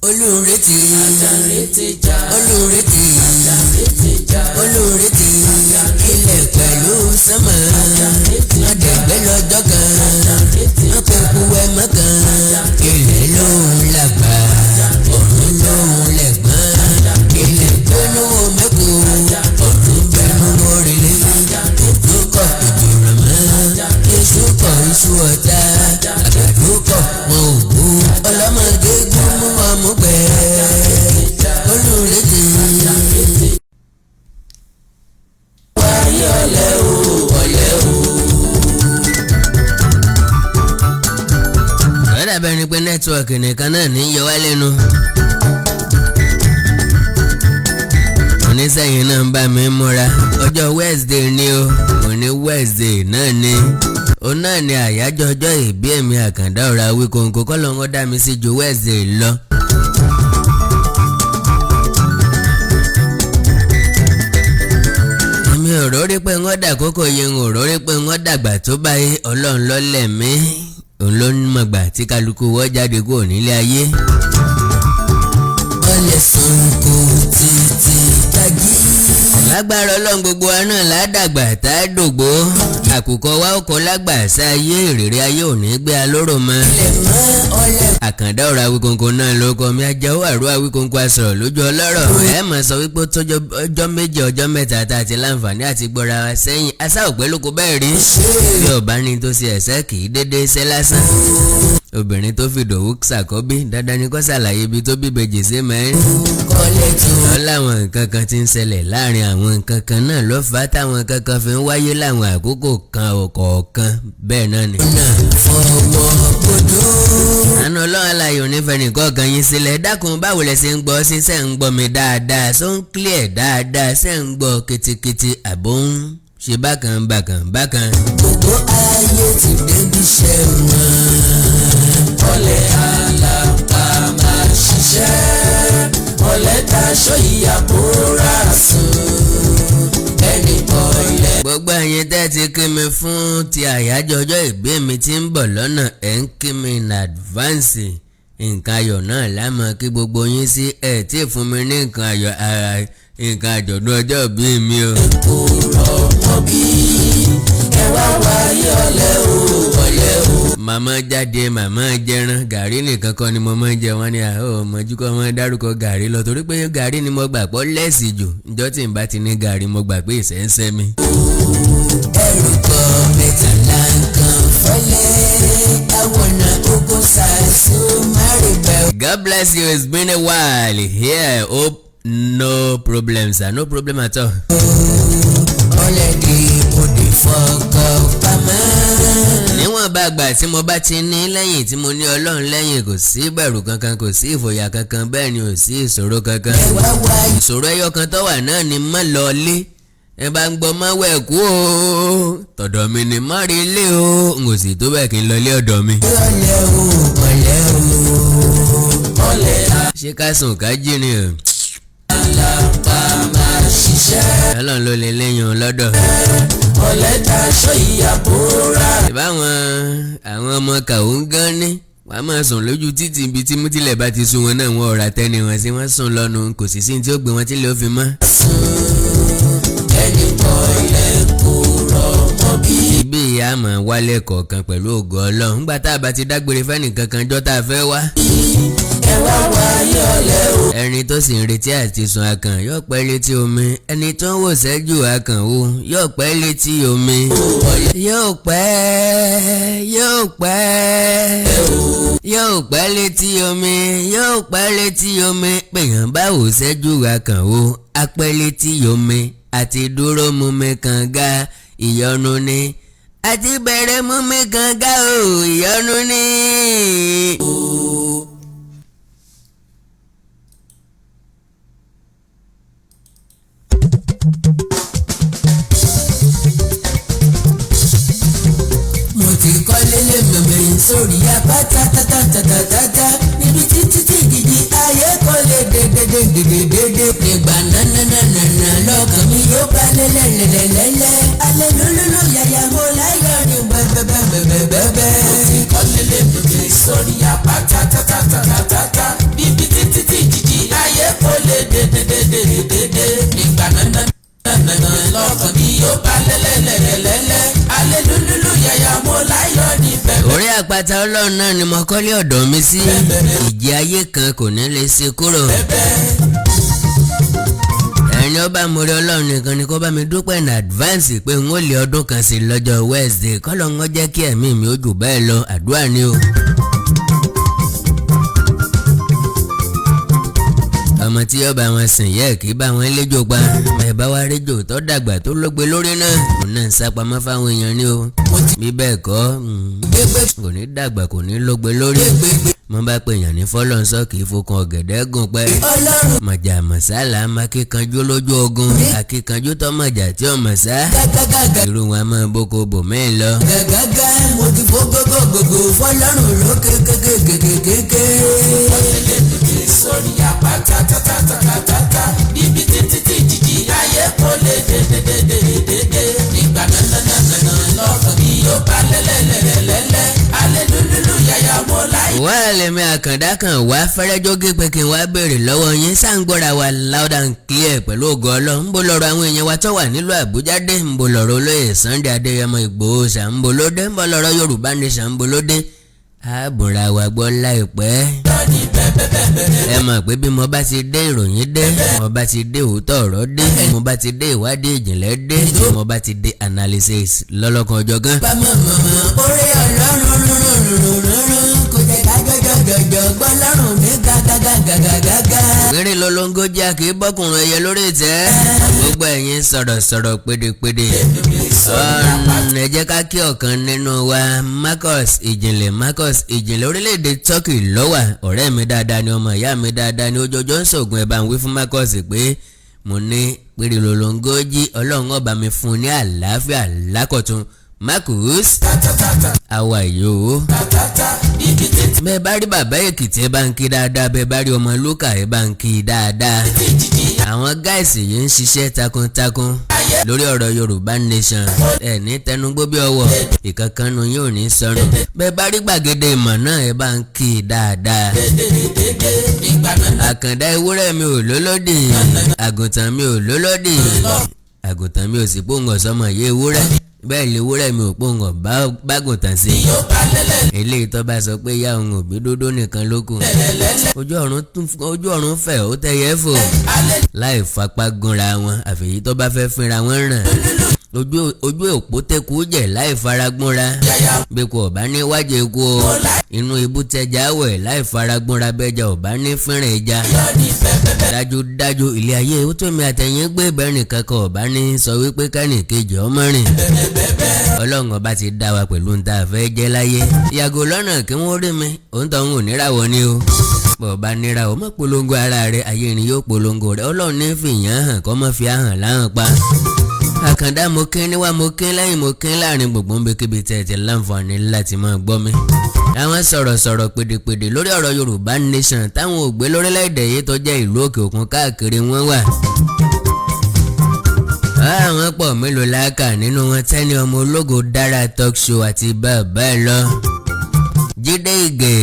Olùrètí. Àjàrétí já. Olùrètí. Àjàrétí já. Olùrètí. Ilẹ̀ pẹ̀lú sánmà. Àjàrétí já. Ọ̀dẹ̀gbẹ́ lọ́jọ́ kan. Àjàrétí Wọ́n pe já. ku ẹ mọ́ kan. Ilẹ̀ lóhùn làgbà. Ọ̀run lóhùn lẹ̀gbọ́n. Ilẹ̀ gbẹ́nu mẹ́kù. Ọ̀run gbẹ́nu orílẹ̀. Òjò kọ̀ òjò rọ̀ mọ́. Iṣu kọ̀ iṣu ọ̀tá. Àgbàdo kọ̀ wọn ò bú. Ọlọ́mọdé gún mú ọmú gbẹ. Olùrètí. Wáyé ọ̀lẹ o, ọ̀lẹ o. Ó dàbẹ̀ ni pé network nìkan náà ní yọ wá lẹ́nu. Onísẹ́yìn náà ń bá mi múra. Ọjọ́ Wednesday ni o, òní Wednesday náà ni. Òun náà ni àyájọ́ ọjọ́ ìbí èmi Àkàndá ọ̀rọ̀ Awíkonko kọ́ ló ń dá mi sí ju Wednesday lọ. Èmi ò rórí pé ń dà kókó yẹn, ń ò rórí pé ń dàgbà tó báyìí. Ọlọ́run lọ́lẹ̀ mí, òun ló ń mọ̀gbà tí kálukú wọ́ jáde kúrò nílé ayé. Ọlẹ̀ sùn kò tètè tají. Lágbára Ọlọ́run, gbogbo wa náà ládàgbà tá a dògbò. Àkùkọ wa ó kọ lágbà sáyé, ìrírí ayé ò ní gbé alóró mọ́. Àkàndá ọ̀rọ̀ Awíkonko náà ló kọ́ mi, ajáwó àrò Awíkonko asọ̀rọ̀ lójú ọlọ́rọ̀. Ẹ mọ̀ sọ wípé ó tọ́jọ́ ọjọ́ 2 ọjọ́ 3 tá a ti láǹfààní àti gbọ́ra wa sẹ́yìn. Asá òpẹ́ ló kó bẹ́ẹ̀ rí. Bí ọ̀bá ní tó ṣe ẹ̀sẹ̀ kì í dédé ṣẹ́ lásán. Obìnrin tó fi dòwú ṣàkọ́bí dandan ni kó ṣàlàyé ibi tó bí ìbejì sí mẹ́rin. Wọ́n láwọn nǹkan kan ti ń ṣẹlẹ̀ láàrin àwọn nǹkan kan náà ló fà á táwọn nǹkan kan fi ń wáyé láwọn àkókò kan kọ̀ọ̀kan bẹ́ẹ̀ náà ni. Àánú Ọlọ́run aláyọ̀ onífẹ̀ẹ́ nìkan kan yín sílẹ̀. Dákun, báwo lẹ ṣe ń gbọ́? Sí ṣe ń gbọ́ mi dáadáa? Ṣó ń clear dáadáa? Ṣe ń gbọ́ ketekete àbó ń ṣe bákan bákan bákan? Gbogbo ayé ti débi iṣẹ́ wọn. Ọ̀lẹ àlàpà máa ṣiṣẹ́. Ọ̀lẹ daṣọ ìyàbò rà sùn. Ẹnì ọ̀lẹ. Gbogbo ẹ̀yin tẹ́ ti kí mi fún ti àyájọ́ ọjọ́ ìbí mi tí ń bọ̀ lọ́nà, ẹ̀ ń kí mi in advance. Nǹkan ayọ̀ náà lámọ̀ kí gbogbo yín sí. Ẹ̀ tí ì fún mi ní nǹkan ayọ̀, nǹkan àjọ̀dún ọjọ́ ìbí mi o. Kò rọ̀mọ́ bí ẹ wá wáyé ọ̀lẹ o, ọ̀lẹ o. Màmá jáde, màmá jẹran. Gàrí nìkan kọ́ ni mo máa ń jẹ. Wọ́n ní àwọn ọmọjú kọ́ máa ń dárúkọ gàrí lọ torí pé gàrí ni mo gbà pọ́ lẹ́sì jù. Njọ́ tí n bá ti ní gàrí, mo gbà pé ìṣẹ́ ń sẹ́ mi. Ẹrù kan mẹ́tàlá nǹkan fọ́lẹ́ àwọn ogun ṣàṣù márìbẹ̀. God bless you. It's been a while here. Hope no problem, sir. No problem at all. Ọ̀lẹ́dì òde fọkàn pamọ́. Níwọ̀n bá gbà tí mo bá ti ní lẹ́yìn, tí mo ní Ọlọ́run lẹ́yìn, kò sí ìbẹ̀rù kankan, kò sí ìfòyà kankan, bẹ́ẹ̀ ni ò sí ìṣòro kankan. Ẹ wá wáyé. Ìṣòro ẹyọ kan tó wà náà ni má lọ lé. Ẹ bá ń gbọ́, má wẹ̀ kú o, tọ̀dọ̀ mi ni má rí ilé o, n kò sì tó bẹ́ẹ̀ kí n lọ ilé ọ̀dọ̀ mi. Ọ̀lẹ o, ọ̀lẹ o, ọ̀lẹ. Ṣé ká sùn ká jí ni o? Àlàpà máa ṣiṣẹ́. Ọlọ́run ló lè lẹ́yìn o lọ́dọ̀. Ọ̀lẹ daṣọ ìyàbò rà. Ìbáwọn àwọn ọmọ kàó ń gán ní wàá máa sùn lójú títì, ibi tí mútílẹ̀ bá ti sún wọn náà, wọn ọ̀rà tẹ́ni wọn sí, wọ́n sùn lọ́nu, kò sì sí ní tí ó gbé wọn tí lè ó fi mọ́. Ẹnì ọ̀lẹ kò rọ̀mọ́ bí. Ibi ìyá àmọ́ wálé kọ̀ọ̀kan pẹ̀lú ògo Ọlọ́run ńgbà tá a bá ti dágbére fẹ́nìkan kan jọ́ tá a fẹ́ wá. Ẹ wá wáyé ọ̀lẹ o. Ẹni tó sì ń retí àti sùn akàn yóò pẹ́ létí omi. Ẹni tó ń wò sẹ́jù akàn wo yóò pẹ́ létí omi. Yóò pẹ́, yóò pẹ́, yóò pẹ́ létí omi, yóò pẹ́ létí omi. Pèèyàn bá wò sẹ́jù akàn wo apẹ́ létí omi. Àti dúró mú mi kànga ìyọnu ni, àti bẹ̀rẹ̀ mú mi kànga o, ìyọnu ni. Mo ti kọ́lé lé mẹ̀mẹ́ sórí apáta tátátátátátá níbi títí tí gidi ayé kò lè dédédédédédé. Nígbà nánánánánà lọ́kàn mi yóò bá lẹ́lẹ́lẹ́lẹ́lẹ́ alẹ́ lólóló yàyà mo láyọ̀ ní bẹ́ẹ̀bẹ́ẹ̀bẹ́ẹ̀bẹ́ẹ̀. Mo ti kọ́lé lé mẹ̀mẹ́ sórí apáta tátátátátá níbi títí. Àpáta Ọlọ́run náà ni mo kọ́lé ọ̀dọ̀ mi sí, ìjì ayé kan kò ní lè ṣe kúrò. Ẹni ó bá mo rí Ọlọ́run nìkan ni kó bá mi dúpẹ́ in advance pé n ó lé ọdún kan sí lọ́jọ́ Wednesday. Kọ́lọ́ ń jẹ́ kí ẹ̀mí mi ó jù bẹ́ẹ̀ lọ, àdúrà ni o. Ọmọ tí yóò bá wọn sìn yẹ kí bá wọn léjò pa ẹ bá wá réjò tó dàgbà tó lógbe lórí náà, òun náà ń sápamọ́ fáwọn èèyàn ni o. Bí bẹ́ẹ̀ kọ́, kò ní dàgbà, kò ní lógbe lórí. Mo bá pè yàn ní fọlọ́nsọ, kì í fokùn ọ̀gẹ̀dẹ̀ gùn pẹ́. Mọ̀jà mọ̀sálà máa kíkanjú lójú ogun, akíkanjú tó mọ̀jà tí ò mọ̀sá, irú wọn máa boko bòmíì lọ. Gàgàgà mo ti fó gógógógó fọlọ́run lókè kékékékéké. Sórí àpáta tátátátátá níbi títí tí jìjì ayé kò lè dédédédédédé nígbà nánánánáná lọ́kàn mi yóò bá lẹ́lẹ́lẹ́lẹ́lẹ́ alẹ́lúlúlú yàyà mo láyé. Wá lèmi Àkàndá kan wá fẹ́rẹ́jógé pé kí n wá béèrè lọ́wọ́ yín, sáǹgbọ́ra wa loud and clear pẹ̀lú ògo Ọlọ́run. Ń bo lọ́rọ̀ àwọn èèyàn wa tó wà nílùú Àbújá dé? Ń bo lọ́rọ̀ olóyè Sunday Adéyẹmọ Ìgbòho ṣà? Ń bo lóde? Ń bo lọ́rọ̀ Yorùbá Nation? Ń bo lóde? Ààbòrà wa gbọ́ láìpẹ́. Ẹ mọ̀ pé bí mo bá ti dé, ìròyìn dé. Mo bá ti dé, òótọ́ ọ̀rọ̀ dé. Mo bá ti dé, ìwádìí ìjìnlẹ̀ dé. Mo bá ti dé, analysis lọ́lọ́kan ọjọ́ gan. Bá mọ̀ mọ̀ orí Ọlọ́run rúrúrúrúrú kò jẹ́ ká jọjọjọjọ gbọ́ lọ́rùn mi gàgàgàgàgàgà. Eré lolongo jẹ́ kí bọ́kùnrin ẹyẹ lórí ìtẹ́. Gbogbo ẹ̀yin sọ̀rọ̀sọ̀rọ̀, pédépédé, ẹ jẹ́ ká kí ọ̀kan nínú wa, Marcus Ìjìnlẹ̀. Marcus Ìjìnlẹ̀, orílẹ̀-èdè Turkey ló wà. Ọ̀rẹ́ mi dáadáa ni, ọmọ ìyá mi dáadáa ni, ojoojó ń sògùn. Ẹ̀ bá ń wí fún Marcus pé mo ní péré lolongo jí, Ọlọ́run ọba mi fún un ní àlàáfíà lákọ̀tun. Marcus, how are you? Bẹ́ẹ̀ bá rí bàbá Èkìtì, ẹ bá ń kí dáadáa. Bẹ́ẹ̀ bá rí ọmọ Lúkà, ẹ bá ń kí dáadáa. Àwọn guys yìí ń ṣiṣẹ́ takuntakun lórí ọ̀rọ̀ Yorùbá Nation. Ẹ ní tẹnugbó bí ọwọ́ ìkankannu yóò ní sọnù. Bẹ́ẹ̀ bá rí gbàgede ìmọ̀ náà, ẹ bá ń kí dáadáa. Àkàndá, ewúrẹ́ mi ò lólódì, àgùntàn mi ò lólódì, àgùntàn mi ò sì pòǹgàn sọmọ yé ewúrẹ́, bẹ́ẹ̀ lè ewúrẹ́ mi ò pòǹgàn bágùntàn sí. Eléyìí tó bá sọ pé ìyá òun òbí dúdú nìkan ló kù, ojú ọ̀run fẹ̀, ó tẹ̀yẹ fò láì fapá gúnra wọn, àfẹ̀yí tó bá fẹ́ fínra wọn ràn ojú òpó tẹ́kù jẹ̀ láì faragbúnra. Bí kò bá ní wájú eku o, inú ibú tẹja wẹ̀ láì faragbúnra, bẹ́jà ò bá ní fínrin ìjà. Dájúdájú, ilé ayé ó tó mi àtẹ̀yìn gbé bẹ́ẹ̀ nìkan kan ò bá ní sọ wípé kẹ́nì kejì ọmọ rìn. Ọlọ́run Ọba ti dá wa pẹ̀lú ní tá a fẹ́ jẹ́ láyé. Yàgò lọ́nà kí wọ́n rí mi, òun tó ń wò níràwọ̀ ni o. Bọ̀ bá níràwọ̀, má polongo ara rẹ̀, ayé ni yóò polongo rẹ̀. Ọlọ́run ní fìyàn hàn kọ́ mọ́ fi hàn láhàn pa. Àkàndá, mo kín níwá, mo kín lẹ́yìn, mo kín láàrin gbogbo ń békébi tẹ̀ tẹ̀ láǹfààní láti máa gbọ́ mi. Àwọn sọ̀rọ̀sọ̀rọ̀, pèdèpèdè lórí ọ̀rọ̀ Yorùbá Nation táwọn ò gbé lórílẹ̀‐èdè yìí tó jẹ́ ìlú òkè òkun káàkiri wọn wà. Àwọn pọ̀, mélòó láàkà nínú wọn? Tẹ́ni ọmọ ológo, Dára Talk Show àti bẹ́ẹ̀ bẹ́ẹ̀ lọ. Jídé Ìgè,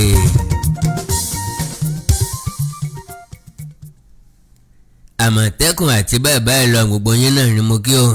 Àmọ̀tẹ́kùn àti bẹ́ẹ̀ bẹ́ẹ̀ lọ, gbogbo yín náà ni mo kí o.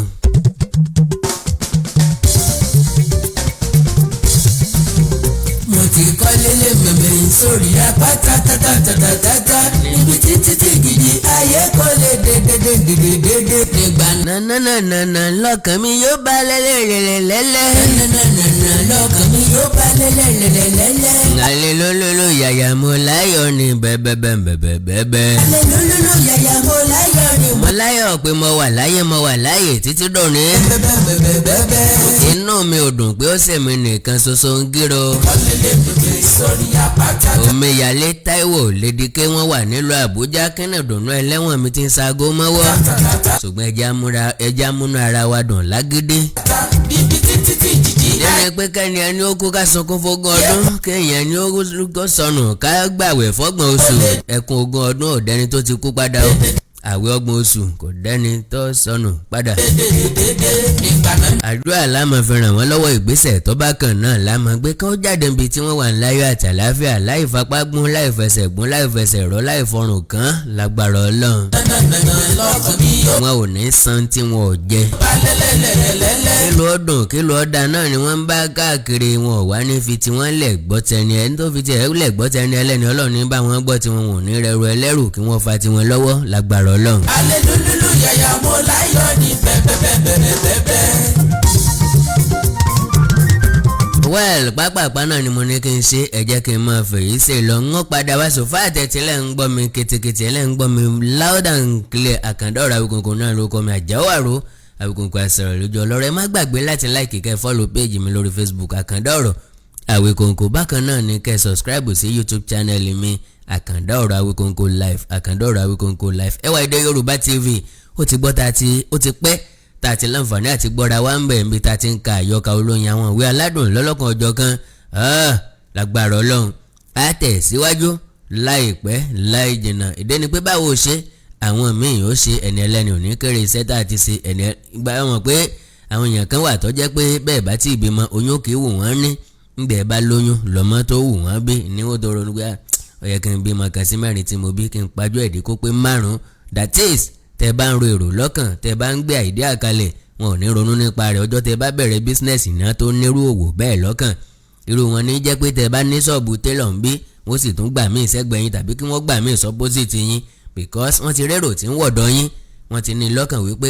Mo ti kọ́lé lé mẹ̀mẹ́ sórí apáta tátátátátá níbi títí tí gidi ayé kò lè dédédédédédé nígbà Nananana lọ́kàn mi yóò bá lẹ́lẹ́lẹ́lẹ́lẹ́. Nananana lọ́kàn mi yóò bá lẹ́lẹ́lẹ́lẹ́lẹ́. Àlẹ́ lólóló yàyà mo láyọ̀ ní bẹ́ẹ̀bẹ́ẹ̀bẹ́ẹ̀bẹ́ẹ̀. Alelúlúlú yàyà mo láyọ̀ ni. Mo láyọ̀ pé mo wà láyé, mo wà láyè títí dòní. Bẹ́ẹ̀bẹ́ẹ̀bẹ́ẹ̀bẹ́ẹ̀. Inú mi ò dùn pé ó sèmi nìkan ṣoṣo ń gírò. Kọ́lé lé mẹ̀mẹ́ sórí apáta. Omíyalé Táíwò Lédìké, wọ́n wà nílùú Àbújá. Kínní dùnú ẹlẹ́wọ̀n mi ti ń sago mọ́wọ́, ṣùgbọ́n ẹja múnú ara wa dùn lágídí. Níbi títí tí jìjì Nínú pé kẹ́ni ẹni ó kú ká sunkún fógún ọdún, kéèyàn ẹni ó kó sọnù ká gbàwẹ̀ fọ́gbọ̀n oṣù, ẹkún ogún ọdún ọ̀dẹ́ni tó ti kú padà o. Àwẹ̀ 30 oṣù kò dẹ́ni tó sọnù padà. Dédé nígbà náà. Àdúrà la máa fi ràn wọ́n lọ́wọ́. Ìgbésẹ̀ tó bá kàn náà la máa gbé kí wọ́n jáde níbi tí wọ́n wà láyọ̀ àti àlàáfíà, láì fapá gún, láì fẹsẹ̀ gún, láì fẹsẹ̀ rọ́, láì fọrùn kàn, lágbára Ọlọ́run. Nànànà lọ́kàn mi yóò Wọn ò ní san tí wọn ò jẹ. bá lẹ́lẹ́lẹ́lẹ́lẹ́. Kílò ọdún kílò ọ̀dà náà ni wọ́n ń bá káàkiri. Wọn ò wá ní fi tiwọn lẹ̀ gbọ́ tẹni ẹni tó fi tiẹ̀ lẹ̀ gbọ́ tẹni ẹlẹ́ni. Ọlọ́run ní bá wọn gbọ́ tiwọn. Wọn ò ní rẹrù ẹlẹ́rù kí wọ́n fa tiwọn lọ́wọ́, lágbára Ọlọ́run. Alelúlúlú yàyà mo láyọ̀ ní bẹ́ẹ̀bẹ́ẹ̀bẹ́ẹ̀bẹ́ẹ̀. Well, pápápá náà ni mo ní kí n ṣe. Ẹ jẹ́ kí n máa fèyí ṣe lọ. Ń padà wá sòfà àtẹ̀tí lẹ́ ń gbọ́ mi ketekete, lẹ́ ń gbọ́ mi loud and clear. Àkàndá ọ̀rọ̀ Awikonko náà ló kọ́ mi, Àjáwàrò Awikonko, àṣàrò lójú ọlọ́rọ̀. Ẹ má gbàgbé láti like, kẹ́ follow page mi lórí Facebook, Àkàndá ọ̀rọ̀ Awikonko. Bákan náà ni kẹ́ subscribe sí YouTube channel mi, Àkàndá ọ̀rọ̀ Awikonko Live, Àkàndá ọ̀rọ̀ Awikonko Live. Ẹwà Èdè Yorùbá TV, ó ti gbọ́ ta ti ó ti pẹ́ tá a ti láǹfààní àti gbọ́ra wá ń bẹ̀ níbi tá a ti ń ka àyọkà olóyin, àwọn ìwé aládùn lọ́lọ́kan ọjọ́ kan. Lágbára Ọlọ́run, á tẹ̀ síwájú láìpẹ́ láì jìnnà. Ìdí ni pé báwo ṣe àwọn míì ó ṣe, ẹni ẹlẹ́ni ò ní kéré iṣẹ́ tá a ti ṣe. Ẹni gbà wọ́n pé àwọn èèyàn kan wà tó jẹ́ pé bẹ́ẹ̀ bá tí ì bímọ, oyún kì í wù wọ́n ní. Ńgbẹ́ bá lóyún lọ́mọ tó wù wọ́n bí ní wọ́n tó ronú pé ó yẹ kí n bímọ kan sí mẹ́rin tí mo bí, kí n pajú ẹ̀dí kó pé márùn-ún. That is, tẹ́ bá ń ro èrò lọ́kàn, tẹ́ bá ń gbé idea kalẹ̀, wọn ò ní ronú nípa rẹ̀. Ọjọ́ tẹ́ bá bẹ̀rẹ̀ business náà tó nírú òwò bẹ́ẹ̀ lọ́kàn, irú wọn ní jẹ́ pé tẹ́ bá ní ṣọ́ọ̀bù télọ̀ ń bí, wọ́n sì tún gbà míì sẹ́gbẹ̀ẹ́ yín tàbí kí wọ́n gbà míì s'opposite yín, because wọ́n ti rérò tí ń wọ̀dọ̀ yín, wọ́n ti ní lọ́kàn wípé